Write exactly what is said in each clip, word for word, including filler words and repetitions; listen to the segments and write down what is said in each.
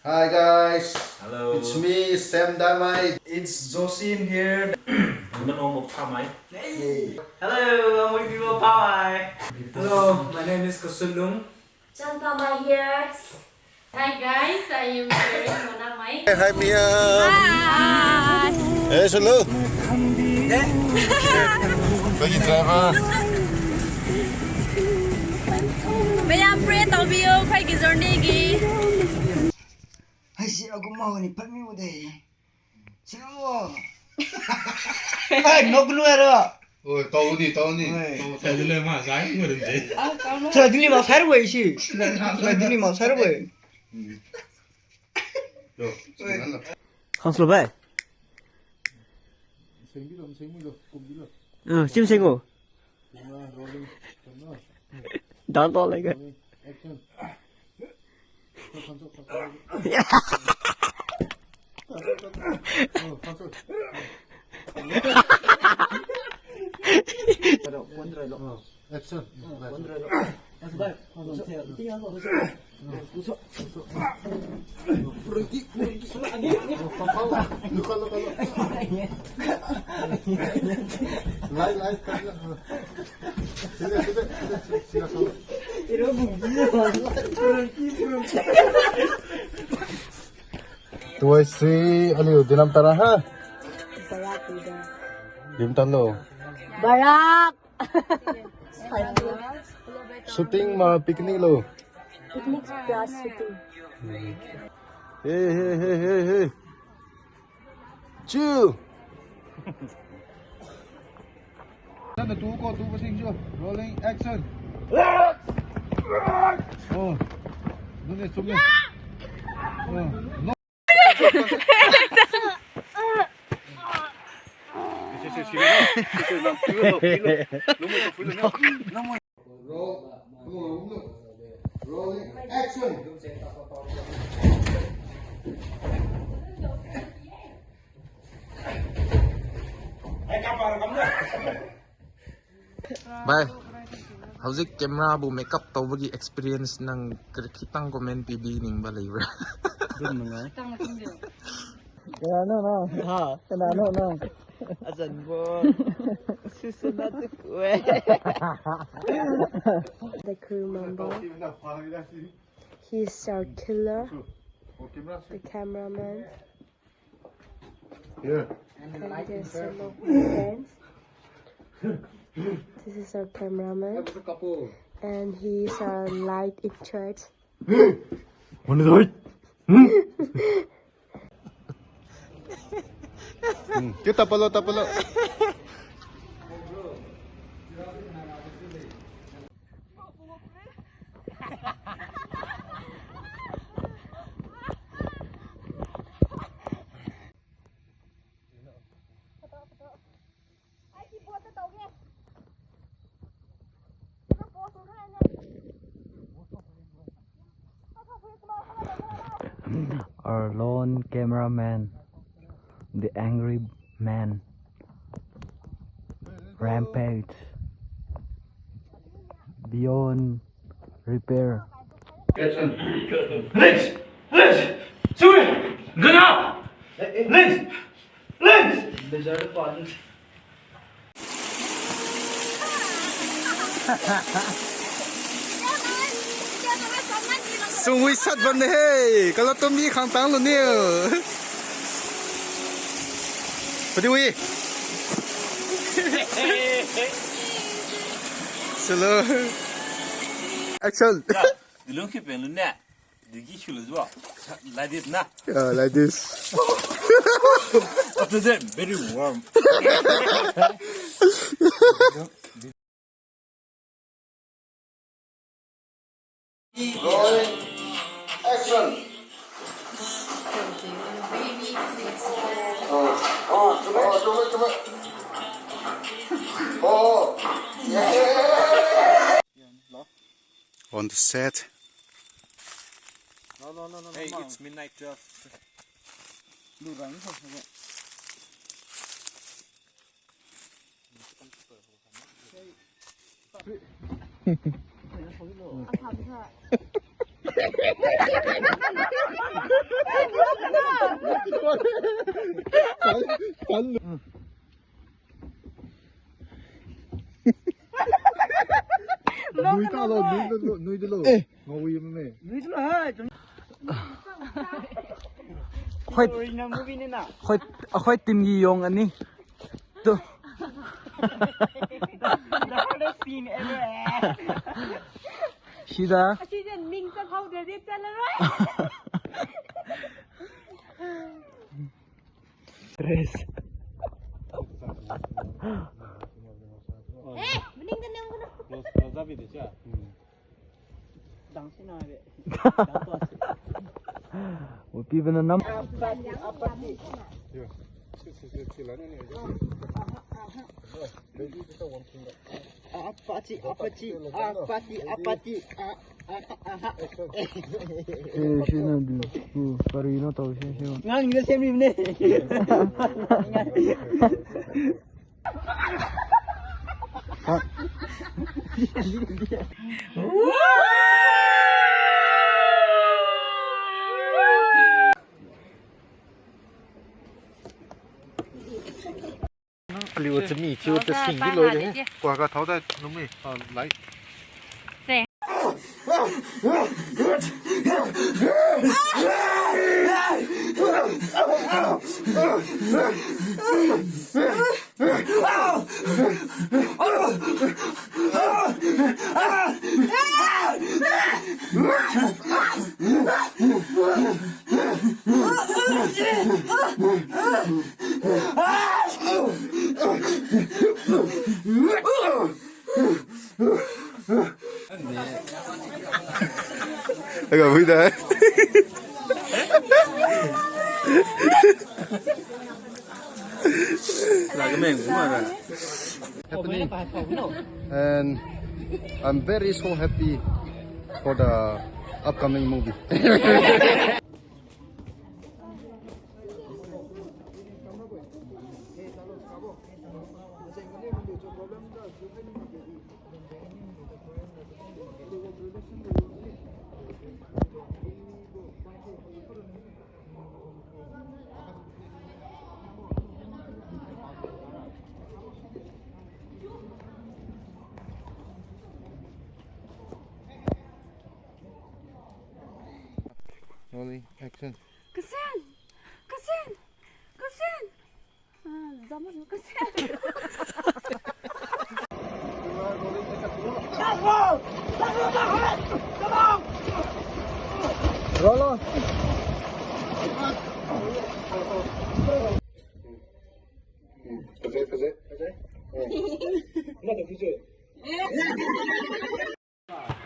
Hi guys. Hello. It's me, Sam Damai. It's Josin here. Hello, I'm with you, Pamai. Hello, my name is Kasulung. Chan Pamai here. Hi guys, I am Karen Monamai. Hey, hi Mia. Hi. Hey, Sulu. Hey. Bagi driver. Mayam pray taubiu, khoi ki journey gi. Haisi aguma ni pami ude. Sirabo. Ai, noknu aro. Oi, tau ni, tau ni. Oi. Tau, tau. Tadi le ma, sai mo de. Tadi le ma, sai wei si. Tadi le ma, sai wei. Hmm. Yo, sini mana? Hangslo bai. Sengbi lo, sengbi lo, kumbi lo. Hmm, sim sengo. Dan to lagi. Action. Tuai si aliu dinam tara ha? Barak ida. Dim talo. Barak. Shooting ma picnic lo. Picnic plus shooting. Hey, hey, hey, hey, hey. Chill. Nana tu ko tu pasing jo. Rolling action. Oh. Dune sumne. Oh. No. Roll. Come on, look. Rolling. Action. Bhai, hauzik camera bu makeup taubagi experience nang kar-, khitang comment pibi ningba leibra? Dum nungai. Kanano na? Ha? Kanano na? Azan bo. Susu na tu kue. The crew member. He's our killer. The cameraman. Yeah. And there's a local friends. This is our cameraman. And he's our light in charge. Mana doi? Hmm. Hmm. Kita palo, tapalo. Our lone cameraman, the angry man, rampage beyond repair. Action. Legs! Legs! Sorry! Gana! Legs! Legs! Sungwi sat bamne he. Kalo tumbi khang tang luniu. Padi wi. Silo. Action. Dilung ki pen lune. Digi shulu jua. Like this na. Yeah, like this. After that, very warm. Rolling. Action. Oh, oh, come on, come on, come on. Oh, yeah. On the set. Hey, it's midnight twelve. Khoi, khoi, khoi team gi yong ani. Tu. The hardest scene ever, eh. Sida. Asida ming sa phao de de chala ra. Tres. Eh, maning ka nang ka na. Close, close up ide cha. Dang si na be. Dang to si. Wo pi bana nam. Apati, apati. Yo. Si, si, si, si, la, ni, ni. Apati, apati, apati, apati, ah, ah, ah, ah. Eh, si na du. Uh, pari na tau si, si. Ngang ni sem ni ne. Aliu chami thiu ta sing di loi de. Kua ga thao dai lumi, ah, lai. Aga bui da. Happening. And I'm very so happy for the upcoming movie. Rolling, action. Kasen! Kasen! Kasen! Ah, zaman kasen. Roll on.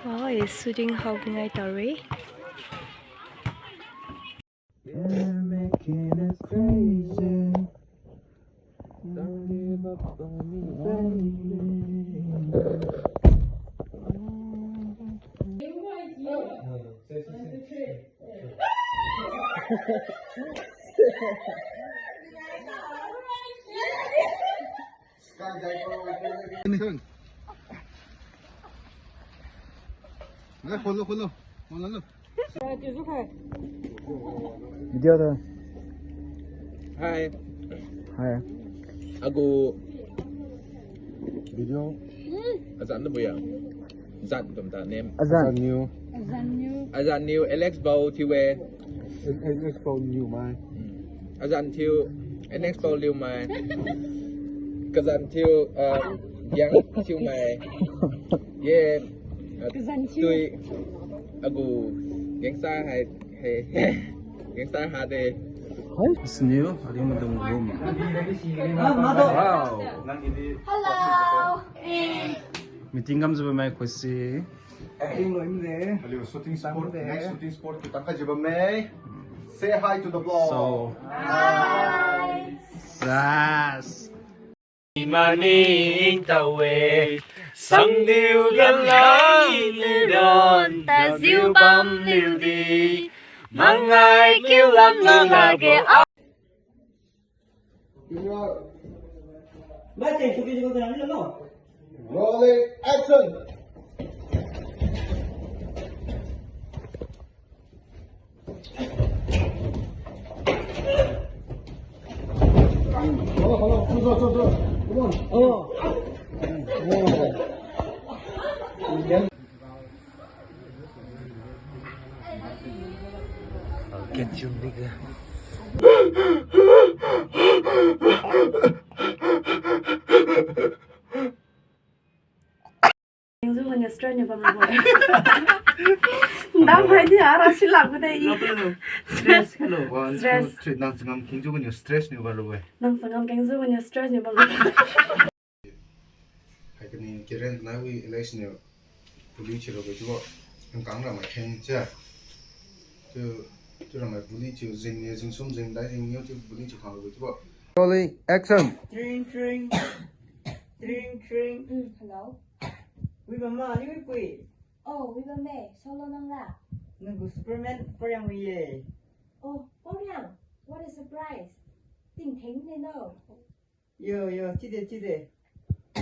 Oh, is shooting hao ngai tare. You're making us crazy. Don't give up on me, baby. Ni, kholo, kholo. Kholo, kholo. Video da. Hi. Hi. Agu video. Azan na buya. Zan tum ta name. Azan. Azan New. Azan New. Azan New, Alex Bau thiu-e. Alex Bau Liumai. Hmm. Azan thiu, Alex Bau Liumai. Kazan thiu, ah, Yang Thiumai. Ye, ah, kazan thiu. Tui, agu, gangster hai, hai, gangster ha de. Hai, siniu, aliu madung room. Wow. Hello. Meeting kam jiu bamme khusi. Acting loi mide. Aliu shooting spot, next shooting spot, kita ka jiu bamme. Say hi to the vlog. So. Hi. Yes. Maning tao-e, sangniu lamlai niu ron, tajiu bamliu di, mangai kiu lam lage. Rolling, action! Hello, hello, hello, hello. Come on. Oh. Oh. Kenchum ni ga. Kengzu ganiu stress niu bam rabo-e. Ndam hai ni ara silak bo de i. Stress hello. One, stress. Two, three. Nang changam kengzu ganiu stress niu bam rabo-e. Nang changam kengzu ganiu stress niu bam rabo-e. Hai kani Karen nai wi Alex niu bully thiu rabo chiubo. Nang kang ra mai kheng cha. Tu, tu ra mai bully thiu jing ni jing sum jing dai jing niu thiu bully thiu khang rabo chiubo. Rolling, action. Tring, tring. Tring, tring. Mm, hello. Wi bam ma, aliu wi pui. Oh, wi bam me, solo nang la. Nang gu Superman pariang wi ye. Oh, pariang. What a surprise. Tingtheng ne no. Yo, yo, chide, chide.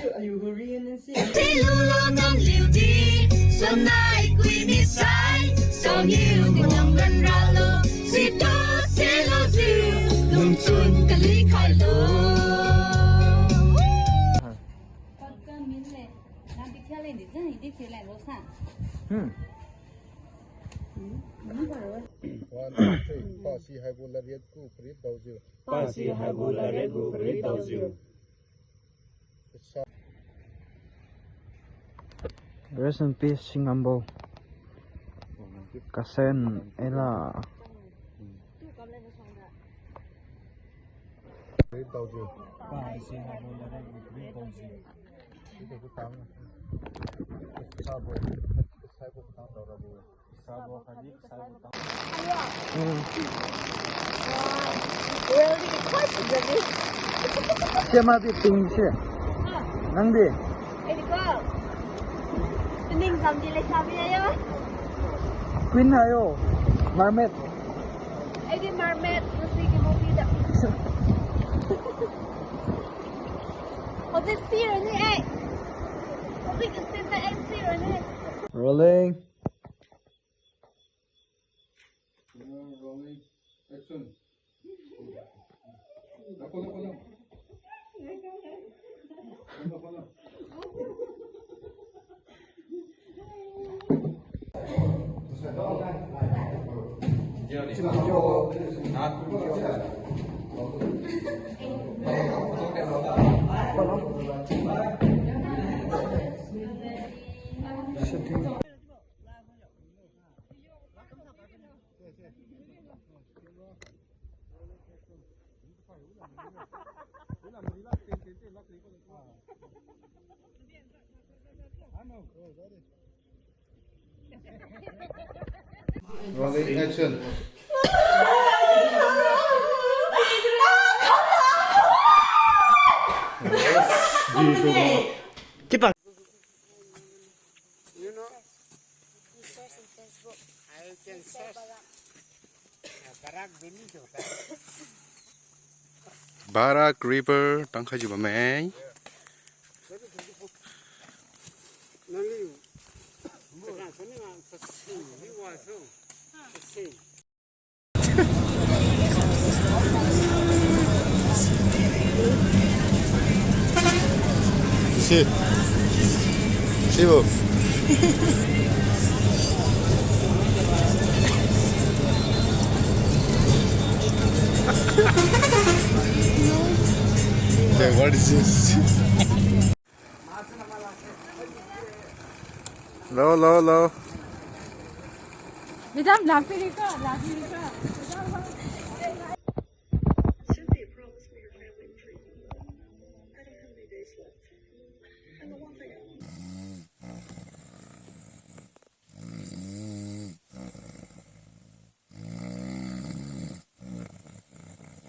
Yo, aliu gu reunion si. Tilulo nang liu di, sonai kui misai, soniu guang gan ralo, situ silo siu, lungchun kali khailo. Pakka min le, nang bi thiu le ni, zan ni di thiu le lo sa. Hmm. One, two, three. Pasi haibo lariat gu karit daojiu. Pasi haibo lariat gu karit daojiu. Rest in peace, Singambo. Kasen, Ella. Karit daojiu. Pasi haibo lariat gu karit daojiu. Siamadi ping se. Nangdi? Queen hayo. Mermaid. Aidi mermaid, nasi ki movie da. Hojik sirani ai. Hojik sirani ai, sirani. Rolling. Rolling. Action. Rolling, action. You know, I can search. Barak River tangkhaijiu bamme. Si. Sibo. Hey, what is this? Lo, lo, lo. Madam, lakpiri ka, lakpiri ka.